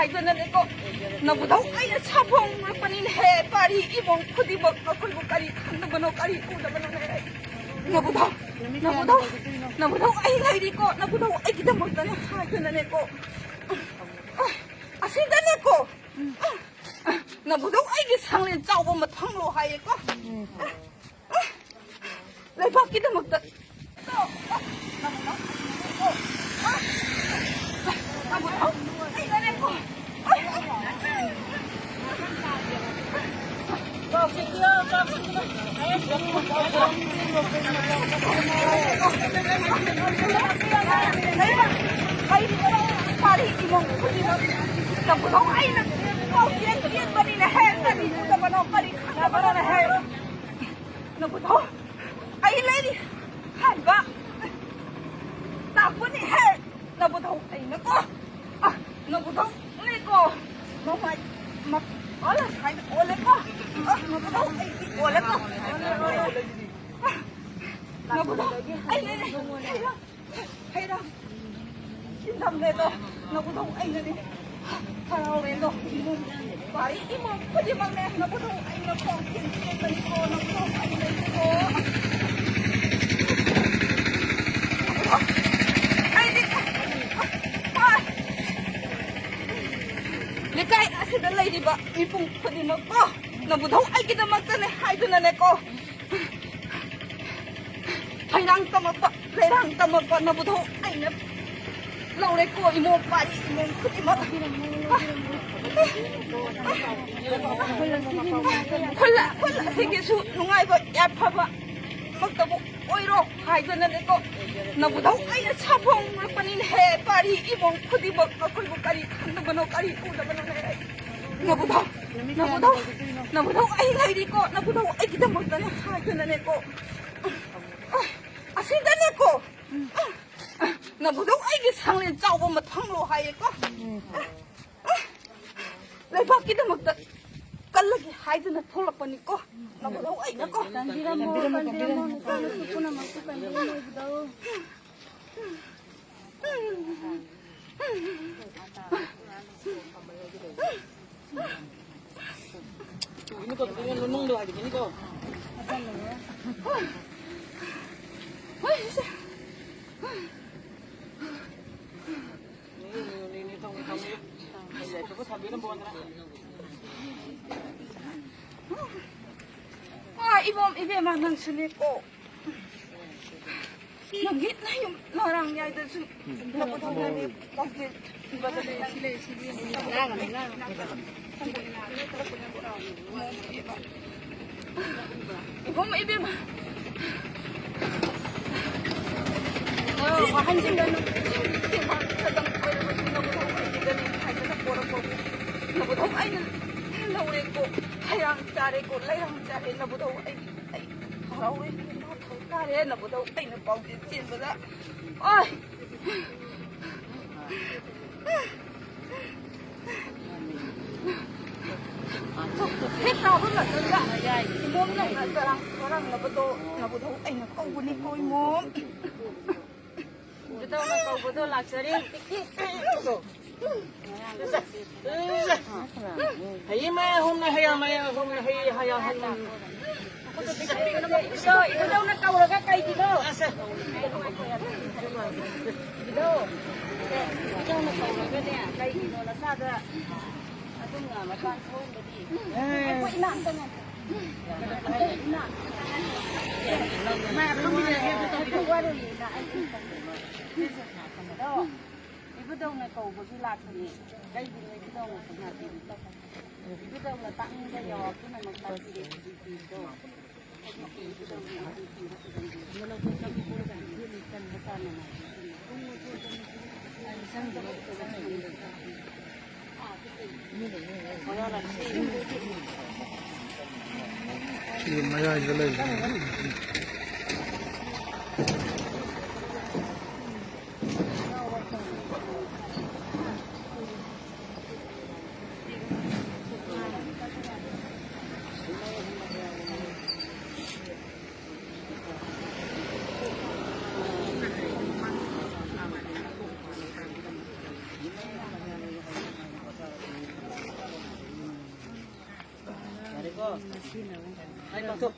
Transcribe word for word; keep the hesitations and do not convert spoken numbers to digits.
ꯍꯥꯏꯗꯅꯅꯦꯀꯣ, ꯅꯕꯨꯙꯧ ꯑꯩꯅ ꯁꯥꯐꯣꯡꯂꯛꯄꯅꯤꯅꯦꯍꯦ꯫ ꯄꯥꯔꯤ ꯏꯃꯨꯡ ꯈꯨꯗꯤꯡꯃꯛ ꯃꯈꯣꯏꯕꯨ ꯀꯔꯤ ꯈꯪꯗꯕꯅꯣ, ꯀꯔꯤ ꯎꯗꯕꯅꯣꯅꯦ? ꯅꯕꯨꯙꯧ, ꯅꯕꯨꯙꯧ, ꯅꯕꯨꯙꯧ ꯑꯩ ꯂꯩꯔꯤꯀꯣ꯫ ꯅꯕꯨꯙꯧ ꯑꯩꯒꯤꯗꯃꯛꯇꯅꯦ ꯍꯥꯏꯗꯅꯅꯦꯀꯣ꯫ ꯑꯁꯤꯗꯅꯦꯀꯣ, ꯅꯕꯨꯙꯧ ꯑꯩꯒꯤ ꯁꯪꯂꯦꯟ ꯆꯥꯎꯕ ꯑꯃ ꯊꯝꯂꯣ ꯍꯥꯏꯌꯦꯀꯣ꯫ ꯂꯩꯕꯥꯛꯀꯤꯗꯃꯛꯇ꯫ ꯅꯕꯨꯙꯧ ꯑꯩꯅ ꯄꯥꯎ ꯆꯦꯟ ꯆꯦꯟꯕꯅꯤꯅ ꯍꯦꯛ ꯀꯔꯤ ꯎꯗꯕꯅꯣ, ꯀꯔꯤ ꯈꯪꯗꯕꯅꯣꯅ ꯍꯦꯛ꯫ ꯅꯕꯨꯙꯧ ꯑꯩ ꯂꯩꯔꯤ ꯍꯥꯏꯕ ꯇꯥꯛꯄꯅꯤ ꯍꯦ꯫ ꯅꯕꯨꯙꯧ ꯑꯩꯅꯀꯣ꯫ ꯑ, ꯅꯕꯨꯙꯧ ꯂꯩꯀꯣ꯫ ꯃꯃꯥꯏ ꯃ-, ꯑꯣꯜꯂ ꯁ꯭ꯋꯥꯏꯗ ꯑꯣꯜꯂꯦꯀꯣ꯫ ꯑ, ꯅꯕꯨꯙꯧ ꯑꯩꯗꯤ ꯑꯣꯜꯂꯦꯀꯣ꯫ ꯑ, ꯅꯕꯨꯙꯧ ꯑꯩ ꯂꯩꯔꯤ꯫ ꯍꯩꯔꯥ꯫ ꯍꯩꯔꯥ꯫ ꯁꯤꯟꯊꯝꯂꯦꯗꯣ, ꯅꯕꯨꯙꯧ ꯑꯩꯅꯅꯦ꯫ ꯍꯔꯥꯎꯔꯦꯗꯣ, ꯏꯃꯨꯡ, ꯄꯥꯔꯤ ꯏꯃꯨꯡ ꯈꯨꯗꯤꯡꯃꯛꯅꯦ, ꯅꯕꯨꯙꯧ ꯑꯩꯅ ꯈꯣꯡ ꯊꯦꯡꯖꯤꯟꯕꯅꯤꯀꯣ, ꯅꯕꯨꯙꯧ ꯑꯩꯅꯅꯦꯀꯣ꯫ ꯑꯩꯗꯤ, ꯍꯣꯏ꯫ ꯂꯩꯀꯥꯏ ꯑꯁꯤꯗ ꯂꯩꯔꯤꯕ ꯃꯤꯄꯨꯝ ꯈꯨꯗꯤꯡꯃꯛꯀꯣ, ꯅꯕꯨꯙꯧ ꯑꯩꯒꯤꯗꯃꯛꯇꯅꯦ ꯍꯥꯏꯗꯨꯅꯅꯦꯀꯣ꯫ ꯍꯩꯔꯥꯡ ꯇꯝꯃꯛꯄ, ꯂꯩꯔꯥꯡ ꯇꯝꯃꯛꯄ ꯅꯕꯨꯙꯧ ꯑꯩꯅ ꯂꯧꯔꯦꯀꯣ, ꯏꯃꯣ ꯄꯥꯔꯤ, ꯏꯃꯣ ꯈꯨꯗꯤꯡꯃꯛ꯫ ꯈꯨꯜ, ꯈꯨꯜ ꯑꯁꯤꯒꯤꯁꯨ ꯅꯨꯡꯉꯥꯏꯕ, ꯌꯥꯏꯐꯕ ꯃꯛꯇꯕꯨ ꯑꯣꯏꯔꯣ ꯍꯥꯏꯗꯅꯅꯦꯀꯣ, ꯅꯕꯨꯙꯧ ꯑꯩꯅ ꯁꯥꯐꯣꯡꯂꯛꯄꯅꯤꯅꯦꯍꯦ꯫ ꯄꯥꯔꯤ ꯏꯃꯣ ꯈꯨꯗꯤꯡꯃꯛ ꯃꯈꯣꯏꯕꯨ ꯀꯔꯤ ꯈꯪꯗꯕꯅꯣ, ꯀꯔꯤ ꯎꯗꯕꯅꯣꯅꯦ? ꯅꯕꯨꯙꯧ, ꯅꯕꯨꯙꯧ, ꯅꯕꯨꯙꯧ ꯑꯩ ꯂꯩꯔꯤꯀꯣ, ꯅꯕꯨꯙꯧ ꯑꯩꯒꯤꯗꯃꯛꯇꯅꯦ ꯍꯥꯏꯗꯅꯅꯦꯀꯣ꯫ ꯑꯁꯤꯗꯅꯦꯀꯣ꯫ ꯅꯕꯨꯙꯧ ꯑꯩꯒꯤ ꯁꯪꯂꯦꯟ ꯆꯥꯎꯕ ꯑꯃ ꯊꯝꯂꯣ ꯍꯥꯏꯌꯦꯀꯣ꯫ ꯂꯩꯕꯥꯛꯀꯤꯗꯃꯛꯇ ꯀꯜꯂꯒꯦ ꯍꯥꯏꯗꯨꯅ ꯊꯣꯛꯂꯛꯄꯅꯤꯀꯣ꯫ ꯅꯕꯨꯙꯧ ꯑꯩꯅꯀꯣ꯫ ꯀꯟꯕꯤꯔꯝꯃꯣ, ꯀꯟꯕꯤꯔꯝꯃꯣ, ꯅꯆꯥꯅꯁꯨ ꯄꯨꯝꯅꯃꯛꯄꯨ ꯀꯟꯕꯤꯔꯝꯃꯣ ꯏꯕꯨꯙꯧ꯫ ꯍꯥꯏꯕꯤꯒꯅꯤꯀꯣ꯫ ꯍꯣꯏ, ꯁꯦ꯫ ꯑꯥ, ꯏꯕꯣꯝ, ꯏꯕꯦꯝꯃ, ꯅꯪꯁꯨꯅꯦꯀꯣ꯫ ꯅꯪꯒꯤ ꯅꯌꯨꯝ ꯅꯔꯥꯡ ꯌꯥꯏꯗꯁꯨ ꯅꯕꯨꯙꯧꯅꯅꯦ ꯄꯥꯎꯖꯦꯜ ꯄꯤꯕꯗꯅꯦ꯫ ꯏꯕꯨꯡ ꯏꯕꯦꯝꯃ꯫ ꯋꯥꯍꯟꯁꯤꯡꯗ ꯅꯨꯡꯊꯤꯜ ꯈꯛꯇꯪ ꯑꯣꯏꯔꯕꯁꯨ ꯅꯕꯨꯙꯧ ꯑꯩꯒꯤꯗꯅꯦ ꯍꯥꯏꯗꯅ ꯄꯣꯔꯛꯄꯕꯨ ꯅꯕꯨꯙꯧ ꯑꯩꯅ ꯂꯧꯔꯦꯀꯣ꯫ ꯍꯩꯔꯥꯡ ꯆꯥꯔꯦꯀꯣ, ꯂꯩꯔꯥꯡ ꯆꯥꯔꯦ ꯅꯕꯨꯙꯧ꯫ ꯑꯩ, ꯑꯩ ꯍꯔꯥꯎꯔꯦ, ꯏꯃꯥ ꯊꯧ ꯇꯥꯔꯦ ꯅꯕꯨꯙꯧ꯫ ꯑꯩꯅ ꯄꯥꯎꯖꯦꯜ ꯆꯦꯟꯕꯗ꯫ ꯑꯣꯏ! ꯍꯦꯛ ꯇꯥꯕ ꯃꯇꯝꯗ ꯏꯃꯣꯝ ꯅꯪꯅ ꯆꯔꯥꯡ ꯈꯔꯥꯡꯅꯕꯗꯣ ꯅꯕꯨꯙꯧ ꯑꯩꯅ ꯀꯧꯕꯅꯤꯀꯣ ꯏꯃꯣꯝ꯫ ꯏꯕꯨꯙꯧꯅ ꯀꯧꯕꯗꯣ ꯂꯥꯛꯆꯔꯤ꯫ ꯍꯌꯦꯡ ꯃꯌꯥ ꯍꯣꯡꯅ ꯍꯌꯥ ꯃꯌꯥ ꯍꯣꯡꯅ ꯍꯌꯦ ꯍꯌꯥ ꯍꯣꯡꯅ꯫ ꯏꯕꯨꯙꯧ, ꯏꯕꯨꯙꯧꯅ ꯀꯧꯔꯒ ꯀꯩꯒꯤꯅꯣ? ꯏꯕꯨꯙꯧ, ꯏꯕꯨꯙꯧꯅ ꯀꯧꯔꯒꯅꯦ, ꯀꯩꯒꯤꯅꯣ ꯅꯆꯥꯗ ꯑꯗꯨꯝꯅ ꯃꯄꯥꯟ ꯊꯣꯛꯍꯟꯕꯗꯤ? ꯑꯦ꯫ ꯑꯩꯈꯣꯏ ꯏꯃꯥ ꯑꯝꯇ ꯉꯥꯏꯈꯣ꯫ ꯏꯕꯨꯙꯧꯅ ꯀꯧꯕꯒꯤ ꯂꯥꯛꯄꯅꯤ꯫ ꯀꯩꯒꯤꯅꯣ ꯏꯕꯨꯙꯧꯅ ꯈꯪꯍꯟꯕꯤꯔꯤꯗꯣ? ꯏꯕꯨꯙꯧꯅ ꯇꯥꯛꯅꯤꯡꯕ ꯌꯥꯎꯔ ꯄꯨꯝꯅꯃꯛ ꯇꯥꯛꯄꯤꯔꯦ꯫ ꯁꯤ ꯃꯌꯥꯏꯗ ꯂꯩꯕ꯫ ꯁꯤꯅ ꯑꯃꯨꯛ ꯍꯥꯏ ꯄꯥꯡꯊꯣꯛ꯫